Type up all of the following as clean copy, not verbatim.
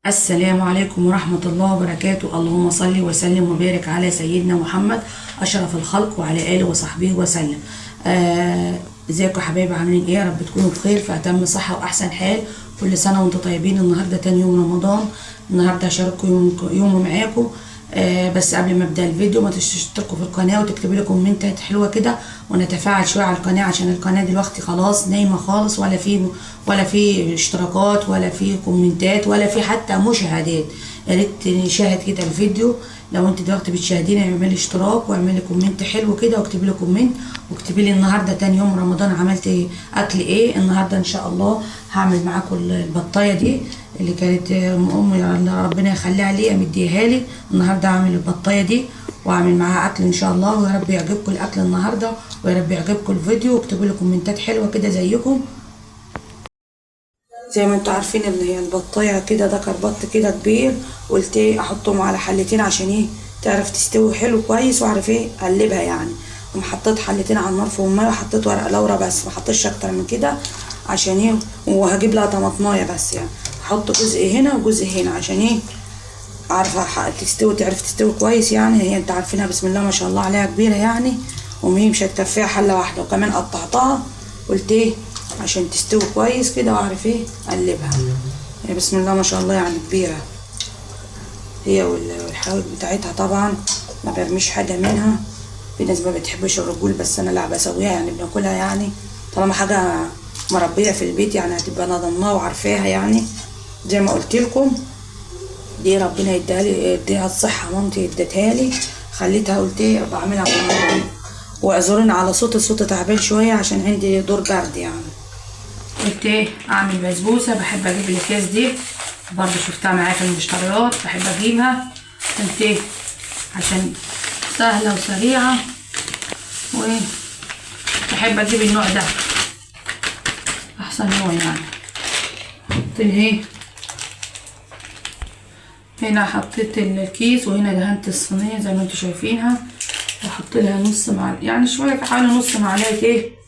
السلام عليكم ورحمة الله وبركاته. اللهم صل وسلم وبارك على سيدنا محمد أشرف الخلق وعلى آله وصحبه وسلم. ازيكم يا حبايبي، عاملين ايه؟ يا رب تكونوا بخير في أتم صحة وأحسن حال. كل سنة وانتم طيبين. النهاردة تاني يوم رمضان، النهاردة هشارككم يوم معاكم. بس قبل ما ابدا الفيديو ما تشتركوا في القناة وتكتبوا لي كومنتات حلوة كده ونتفاعل شوية على القناة، عشان القناة دلوقتي خلاص نايمة خالص، ولا في اشتراكات ولا في كومنتات ولا في حتى مشاهدات. يا ريت نشاهد كده الفيديو. لو انت دلوقتي بتشاهديني اعملي اشتراك واعملي comment حلو كده واكتبي لي comment واكتبي لي النهارده تاني يوم رمضان عملت اكل ايه. النهارده ان شاء الله هعمل معاكم البطايه دي اللي كانت امي ربنا يخليها لي مديها لي. النهارده هعمل البطايه دي واعمل معاها اكل ان شاء الله، ويا رب يعجبكم الاكل النهارده ويا رب يعجبكم الفيديو، واكتبوا لي كومنتات حلوة كده زيكم. زي ما انتوا عارفين ان هي البطايه كده ده كربط كده كبير، قلت ايه احطهم على حلتين عشان ايه تعرف تستوي حلو كويس واعرف ايه اقلبها يعني. وحطيت حلتين على النار في المية وحطيت ورق لورا بس، ما حطيتش اكتر من كده عشان ايه، وهجيب لها طماطمايه بس يعني، احط جزء هنا وجزء هنا عشان ايه عارفه تستوي، تعرف تستوي كويس يعني. هي انت عارفينها بسم الله ما شاء الله عليها كبيرة يعني، ومهي مش هتكفيها حله واحدة، وكمان قطعتها قلت ايه عشان تستوي كويس كده واعرف ايه اقلبها. يعني بسم الله ما شاء الله يعني كبيرة هي والحواوي بتاعتها. طبعا ما برميش حاجة منها، في ناس ما بتحبش الرجول بس انا لا بسويها يعني، بناكلها يعني، طالما حاجة مربيه في البيت يعني هتبقى انا ضمناها وعارفاها يعني. زي ما قلت لكم دي ربنا يديها لي، يديها الصحة، مامتي اديتها لي خليتها قلت ايه بعملها في رمضان. واعذروني على صوتي، صوتي تعبان شوية عشان عندي دور برد يعني. قلت ايه اعمل بسبوسه، بحب اجيب الاكياس دي برضو شفتها معايا في المشتريات بحب اجيبها. قلت ايه عشان سهلة وسريعة، وايه بحب اجيب النوع ده احسن نوع يعني. حطيت ايه هنا، حطيت الكيس وهنا دهنت الصينية زي ما انتوا شايفينها، واحط لها نص معلقه يعني شوية حوالي نص معلقه ايه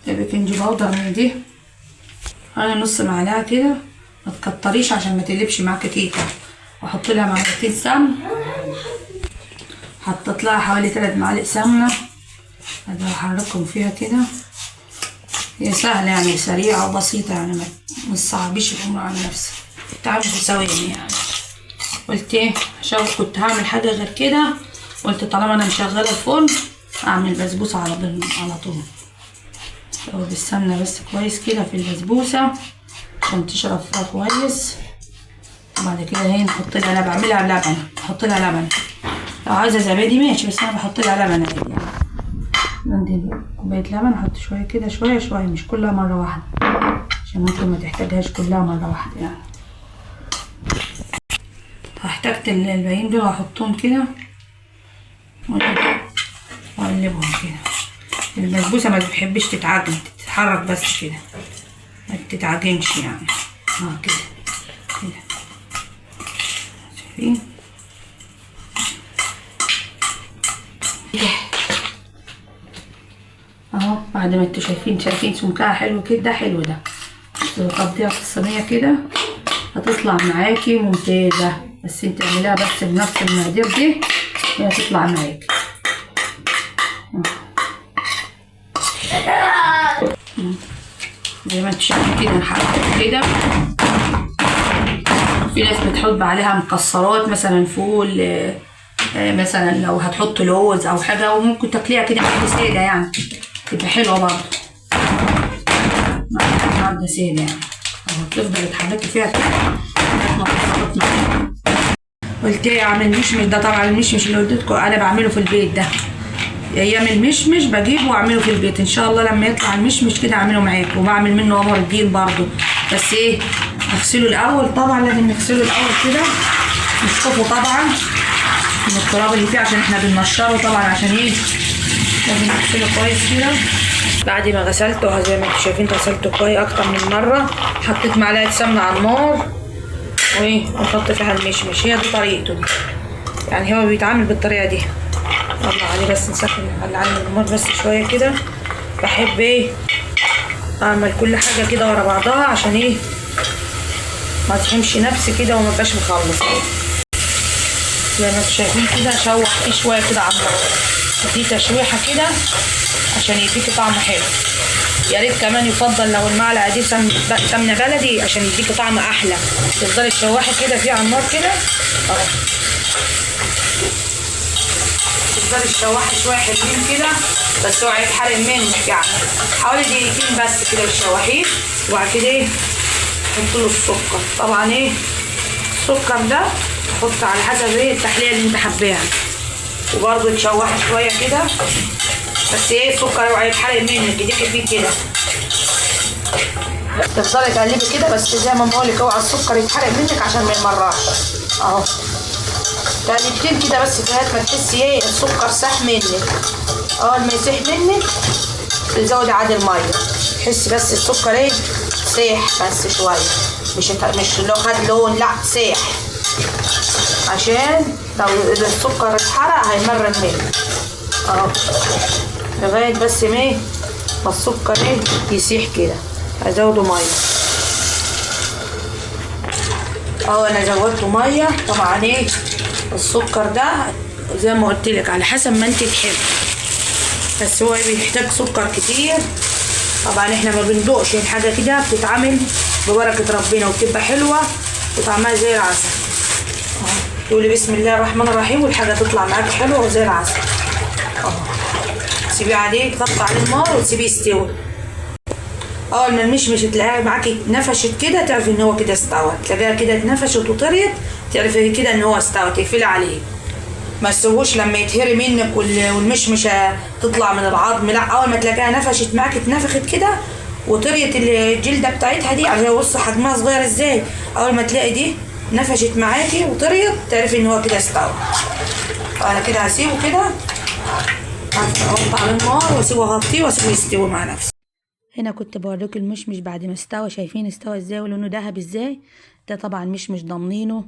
baking powder من دي، حوالي نص معلقه كده، ما تكتريش عشان ما تقلبش معاكي كيكة. واحط لها معلقتين سمن، حطيت لها حوالي 3 معالق سمنه، ادي احركهم فيها كده. هي سهلة يعني سريعة وبسيطة يعني، ما تصعبيش الامور على نفسك، تعمل في ثواني يعني. قلت ايه عشان كنت هعمل حاجة غير كده، قلت طالما انا مشغله الفرن اعمل بسبوسه على طول. سوي بالسمنه بس كويس كده في البسبوسه عشان تشرب فيها كويس. وبعد كده اهي نحط لها، انا بعملها بلبن، احط لها لبن، لو عايزه زبادي ماشي، بس انا بحط لها لبن عادي يعني. عندي كوباية لبن، احط شوية كده، شوية شوية، مش كلها مرة واحدة عشان ممكن ما تحتاجهاش كلها مرة واحدة يعني. احتاجت الباقيين دول هحطهم كده واقلبهم كده. البسبوسه ما بتحبش تتعجن، تتحرك بس كده، ما بتتعجنش يعني. كده كده شايفين. اهو بعد ما انتوا شايفين سمكها حلو كده، حلو ده. تقضيها في الصينية كده هتطلع معاكي ممتازة، بس انت اعمليها بس بنفس المقادير دي هي هتطلع معاكي. زي ما انتوا شايفين كده نحرك كده. في ناس بتحط عليها مكسرات مثلا فول، مثلا لو هتحط لوز او حاجة، وممكن تاكليها كده حاجة ساده يعني، تبقى حلوة برضه. النهارده ساده يعني، اهو تفضل تحركي فيها كده. قلت ايه اعمل مشمش. ده طبعا المشمش اللي قلت لكم انا بعمله في البيت، ده ايام المشمش بجيبه واعمله في البيت ان شاء الله. لما يطلع المشمش كده اعمله معاكم، وبعمل منه قمر الدين برضه، بس ايه اغسله الاول طبعا، لازم نغسله الاول كده، نشطفه طبعا من التراب اللي فيه عشان احنا بننشره طبعا، عشان ايه لازم نغسله كويس كده. بعد ما غسلته زي ما انتم شايفين غسلته كويس اكتر من مرة، حطيت معلقه سمنه على النار وايه ونحط فيها المشمش. هي دي طريقته دي يعني، هو بيتعامل بالطريقة دي. طلع عليه بس نسخن على النار بس شوية كده. بحب ايه اعمل كل حاجة كده ورا بعضها عشان ايه ما تحمش نفسي كده وما بقاش مخلص. زي ما انتم شايفين كده شوح فيه شوية كده على النار، دي تشويحه كده عشان يديكي طعم حلو. يا ريت كمان يفضل لو المعلقة دي سمنه بلدي عشان يديكي طعم احلى. تفضلي تشوحي كده فيه على النار كده اهو، تفضلي تشوحي شوية حلوين كده، بس اوعي يتحرق منك يعني، حوالي دقيقتين بس كده بتشوحيه. وبعد كده ايه حط له السكر. طبعا ايه السكر ده حط على حسب ايه التحلية اللي انت حباها، وبرده تشوحي شوية كده، بس ايه السكر اوعي يتحرق منك، ايديكي فيه كده. تفضلي تقلبي كده، بس زي ما بقولك اوعي السكر يتحرق منك عشان ما يمرعش اهو. تقلبتين كده بس لغاية ما تحسي ايه السكر ساح منك. اول ما يسيح منك تزودي عاد المية، تحسي بس السكر ايه ساح بس شوية، مش لو خد لون، لا ساح، عشان لو السكر اتحرق هيمرر منك اهو. لغاية بس ما السكر ايه يسيح كده هزوده مية اهو. انا زودته مية. طبعا ايه السكر ده زي ما قلت لك على حسب ما انت تحبي، بس هو بيحتاج سكر كتير. طبعا احنا ما بندوقش الحاجة كده، بتتعمل ببركة ربنا وبتبقى حلوة وطعمها زي العسل اهو. تقولي بسم الله الرحمن الرحيم والحاجة تطلع معاك حلوة وزي العسل اهو. تسيبيه عليه، تغطي عليه النار وتسيبيه يستوي. اول ما المشمش تلاقيها معاكي نفشت كده تعرفي ان هو كده استوى، تلاقيها كده اتنفشت وطريت تعرفي كده ان هو استوى، تقفلي عليه. ما تسيبوش لما يتهري منك والمشمشه تطلع من العظم، لا اول ما تلاقيها نفشت معاكي اتنفخت كده وطريت الجلدة بتاعتها دي، عشان بصوا حجمها صغير ازاي. اول ما تلاقي دي نفشت معاكي وطريت تعرفي ان هو كده استوى. انا كده هسيبه كده، احط على النار واسيبه اغطيه واسيبه يستوي مع نفسه. هنا كنت بوريكم المشمش بعد ما استوى، شايفين استوى ازاي ولونه ذهبي ازاي. ده طبعا مشمش ضامنينه،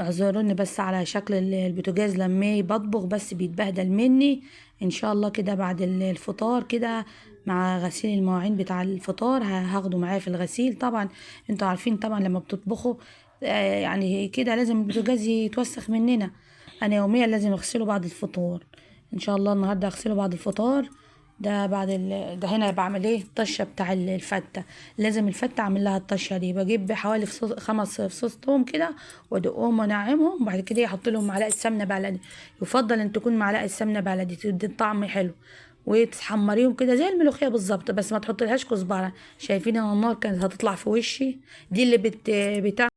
اعذروني بس على شكل البوتاجاز لما بطبخ بس بيتبهدل مني. ان شاء الله كده بعد الفطار كده مع غسيل المواعين بتاع الفطار هاخده معايا في الغسيل. طبعا انتوا عارفين طبعا لما بتطبخوا يعني كده لازم البوتاجاز يتوسخ مننا. انا يوميا لازم اغسله بعد الفطار، ان شاء الله النهارده اغسله بعد الفطار. ده بعد ده هنا بعمل ايه الطشه بتاع الفته، لازم الفته اعمل لها الطشه دي. بجيب حوالي 5 فصوص توم كده وادقهم وانعمهم، وبعد كده احط لهم معلقه سمنه بلدي، يفضل ان تكون معلقه سمنه بلدي تدي الطعم حلو، وتحمريهم كده زي الملوخية بالظبط، بس ما تحطلهاش كزبره. شايفين ان النار كانت هتطلع في وشي، دي اللي بتاع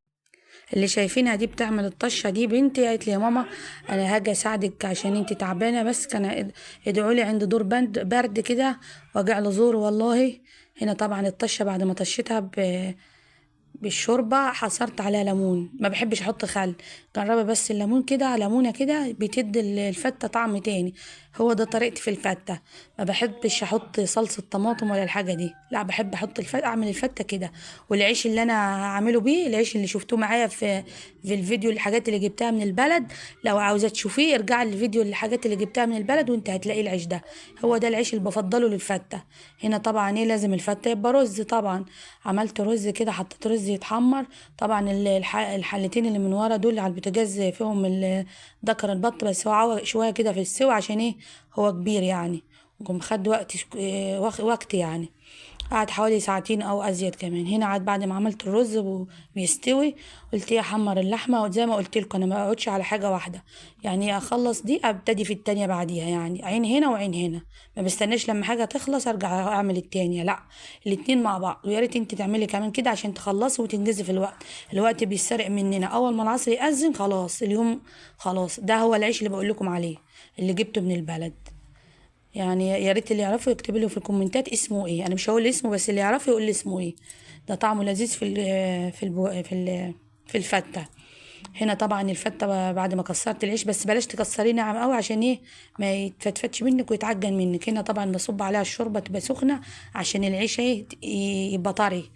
اللي شايفينها دي بتعمل الطشه دي. بنتي قالت لي يا ماما انا هاجي اساعدك عشان انت تعبانة، بس كان ادعوا لي عند دور برد كده وجع له زور والله. هنا طبعا الطشه بعد ما طشيتها بالشوربه حصرت عليها ليمون، ما بحبش احط خل، جربي بس الليمون كده، ليمونه كده بتدي الفته طعم تاني. هو ده طريقتي في الفته، ما بحبش احط صلصه طماطم ولا الحاجة دي، لا بحب احط الفته، اعمل الفته كده. والعيش اللي انا هعمله بيه العيش اللي شفتوه معايا في الفيديو الحاجات اللي جبتها من البلد، لو عاوزه تشوفيه ارجعي للفيديو الحاجات اللي جبتها من البلد وانت هتلاقي العيش ده، هو ده العيش اللي بفضله للفته. هنا طبعا ايه لازم الفته يبقى رز، طبعا عملت رز كده، حطيت رز يتحمر. طبعا الحلتين اللي من ورا دول على البوتاجاز فيهم ذكر البط، بس هو عوق شوية كده في السوا عشان ايه هو كبير يعني، وقوم خد وقت يعني، قعد حوالي ساعتين او ازيد كمان. هنا قعد بعد ما عملت الرز وبيستوي قلت ايه احمر اللحمة، وزي ما قلت لكم انا ما اقعدش على حاجة واحدة، يعني اخلص دي ابتدي في التانية بعديها، يعني عين هنا وعين هنا، ما بستناش لما حاجة تخلص ارجع اعمل التانية، لا الاتنين مع بعض. ويا ريت انت تعملي كمان كده عشان تخلصي وتنجزي في الوقت، الوقت بيتسرق مننا، اول ما العصر يأذن خلاص اليوم خلاص. ده هو العيش اللي بقول لكم عليه اللي جبته من البلد، يعني يا ريت اللي يعرفه يكتب له في الكومنتات اسمه ايه، انا مش هقول اسمه بس اللي يعرفه يقول لي اسمه ايه. ده طعمه لذيذ في ال في ال في ال في الفته. هنا طبعا الفته بعد ما كسرت العيش، بس بلاش تكسريه ناعم قوي عشان ايه ما يتفتفتش منك ويتعجن منك. هنا طبعا بصب عليها الشوربة تبقى سخنة عشان العيش ايه يبقى طري،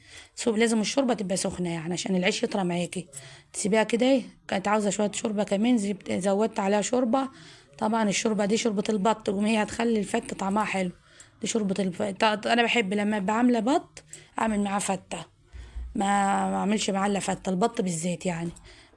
لازم الشوربة تبقى سخنة يعني عشان العيش يطرى معاكي. تسيبيها كده ايه، كانت عاوزه شوية شوربة كمان زودت عليها شوربة. طبعا الشوربة دي شوربة البط، وهي هتخلي الفته طعمها حلو. دي شوربة انا بحب لما ابقى عامله بط اعمل معاه فته، ما اعملش معاه الا فته، البط بالذات يعني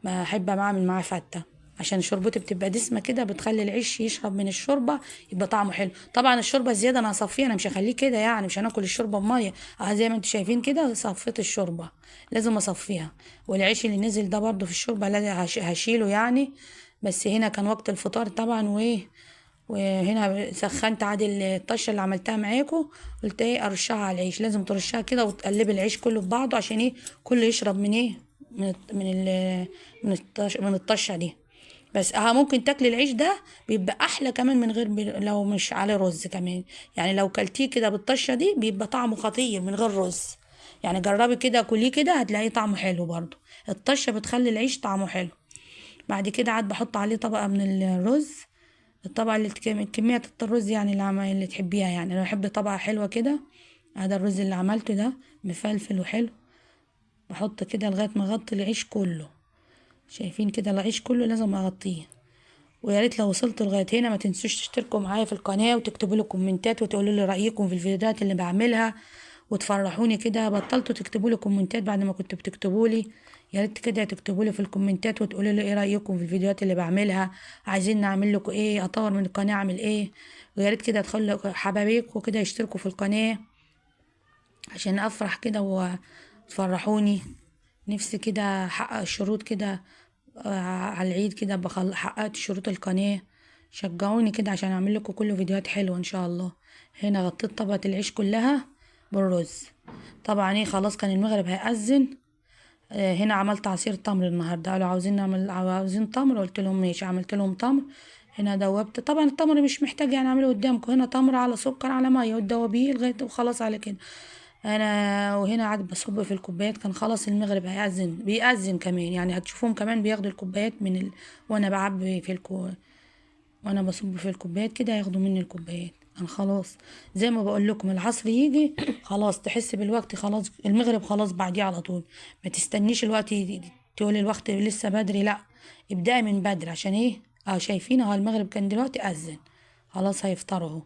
ما احب اعمل معاه فته، عشان شوربته بتبقى دسمة كده، بتخلي العيش يشرب من الشوربة يبقى طعمه حلو. طبعا الشوربة الزيادة انا هصفيها، انا مش هخليه كده يعني، مش هناكل الشوربة بميه. زي ما انتم شايفين كده صفيت الشوربة، لازم اصفيها. والعيش اللي نزل ده برده في الشوربة لازم هشيله يعني. بس هنا كان وقت الفطار طبعا، وايه وهنا سخنت عادي الطشه اللي عملتها معاكم، قلت ايه ارشها على العيش. لازم ترشها كده وتقلبي العيش كله في بعضه عشان ايه كله يشرب من ايه من من من الطشه، من الطشه دي. بس ممكن تاكلي العيش ده بيبقى احلى كمان من غير لو مش عليه رز كمان يعني، لو كلتيه كده بالطشه دي بيبقى طعمه خطير من غير رز يعني. جربي كده كليه كده هتلاقيه طعمه حلو برضو. الطشه بتخلي العيش طعمه حلو. بعد كده عاد بحط عليه طبقه من الرز، الطبقة اللي كمية الرز يعني اللي تحبيها يعني. انا بحب طبقه حلوة كده. هذا الرز اللي عملته ده مفلفل وحلو، بحط كده لغاية ما اغطي العيش كله. شايفين كده العيش كله لازم اغطيه. ويا ريت لو وصلتوا لغاية هنا ما تنسوش تشتركوا معايا في القناة وتكتبوا لي كومنتات وتقولوا لي رايكم في الفيديوهات اللي بعملها وتفرحوني كده. بطلتوا تكتبوا لي كومنتات بعد ما كنتوا بتكتبوا لي، يا ريت كده تكتبوا لي في الكومنتات وتقولوا لي ايه رايكم في الفيديوهات اللي بعملها، عايزين نعمل لكم ايه، اطور من القناة اعمل ايه. ويا ريت كده تخلوا حبايبكم كده يشتركوا في القناة عشان افرح كده وتفرحوني. نفسي كده احقق الشروط كده على العيد كده، حققت شروط القناة. شجعوني كده عشان اعمل لكم كل فيديوهات حلوة ان شاء الله. هنا غطيت طبقه العيش كلها بالرز. طبعا ايه خلاص كان المغرب هيأذن. هنا عملت عصير تمر النهارده، قالوا عاوزين نعمل عاوزين تمر، قلت لهم ماشي، عملت لهم تمر. هنا دوبت طبعا التمر مش محتاج يعني اعمله قدامكم، هنا تمر على سكر على مية وتدوبيه لغاية وخلاص على كده. انا وهنا قعدت بصب في الكوبايات، كان خلاص المغرب هيأذن، بيأذن كمان يعني، هتشوفوهم كمان بياخدوا الكوبايات من وانا بعبي في وانا بصب في الكوبايات كده ياخدوا مني الكوبايات. انا خلاص زي ما بقول لكم العصر يجي خلاص تحس بالوقت، خلاص المغرب خلاص بعديه على طول، ما تستنيش الوقت تقولي الوقت لسه بدري، لا ابدأي من بدري عشان ايه. شايفين اهو المغرب كان دلوقتي أذن، خلاص هيفطروا اهو.